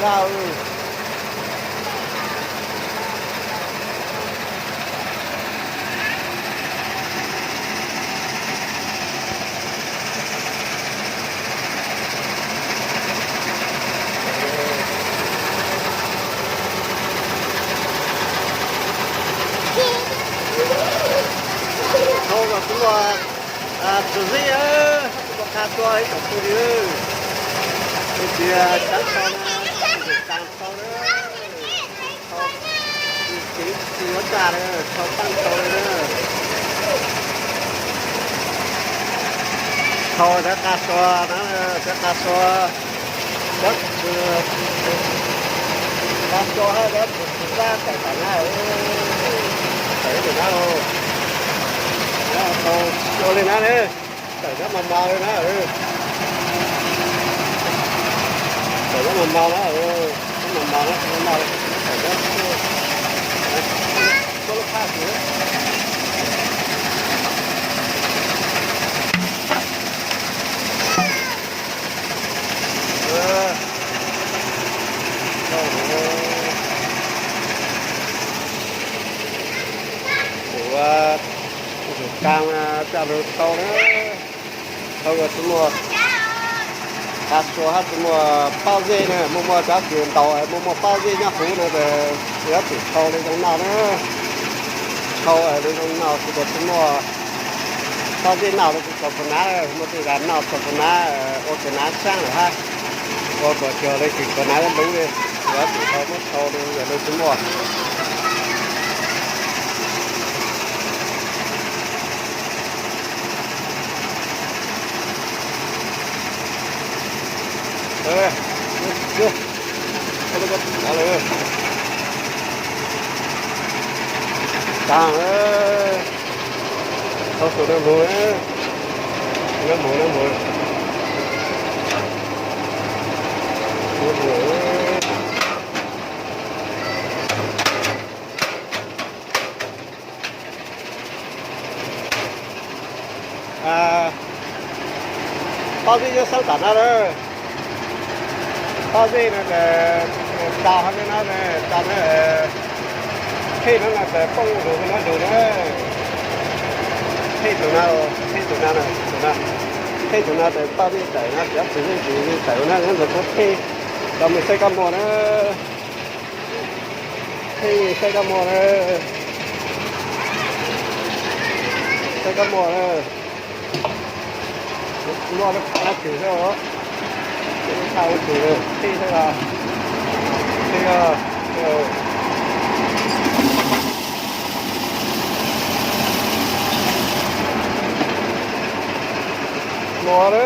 Tau. Thau kom tsis muaj txuas zeb, tsis muaj qab suab ib tsoom phooj ywg. Tus txiv sab thau na, tus txiv tas thau na, thau txiv txiv huab tsa na, thau tag thau na. Thau cov qab suab na, cov qab suab, cov qab suab hab cov txuas zeb tawm tom na, tawm ib tus na, tau ua li na ne, tawm cov mas mas li na, tawm cov mas mas na, cov mas mas na, tawm cov, cov lub phab xwb. Kuv tus kaa coj lug thau na, thau kom tsis muaj qab suab hab tsis muaj pob zeb na, muaj muaj cov kws ntaus muaj muaj pob zeb nyob huv no ces yuav tsum thau li zoo no na. Thau li zoo no kuv kom tsis muaj pob zeb noj li kuv txaus khuv nab, muaj tej zag noj txaus khuv nab, ua khuv nab saab lawm hab, ua kom cuag li kws khuv nab luv li, yuav tsum tau muab thau li yog li tsis muaj. Taag, thau tus no moog, no moog, no moog. Pob zeb yuav saab tom no lawm. Pob zeb no ces tso hauv no, tso no, thej no no ces poob lug no lug na. Thej tus no, thej tus no, tus no, thej tus no ces pob zeb tawm no, cov txiv zeb tawm no, ntawd thej, cov me saib kab muag na. Thej saib kab muag na, saib kab muag na. Muaj lub phab twg xwb, lub phab ua twg, thej xwb los, thej os. Muaj na,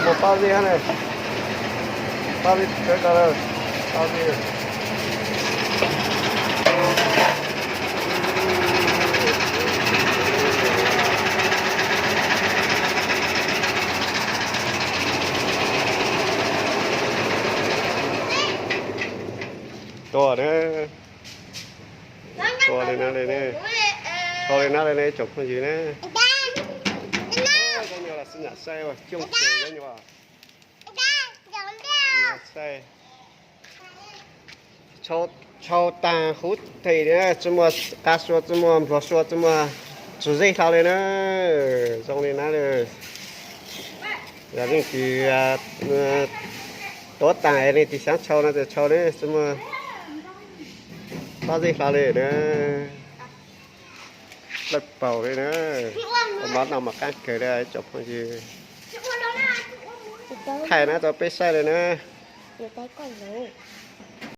muaj pob zeb hab ne, pob zeb tawm ko, pob zeb. Tuaj na, tuaj li na li ne, tuaj li na li ne tsoom phooj ywg na. Cov nyuas los xwb nyam saib ua coob kawg cov nyuas. Saib, thau taag huv tes na, tsis muaj qab sua, tsis muaj npluag sua, tsis muaj txuas zeb hlo li na. Zoo li na, yog leej twg tuav taag leej twg xaav thau no ces thau ne, tsis muaj pob zeb hlo li na. Lawj paug li na, mov no mas qaab kawg li tsoom phooj ywg. Thaij na rau peb saib li na.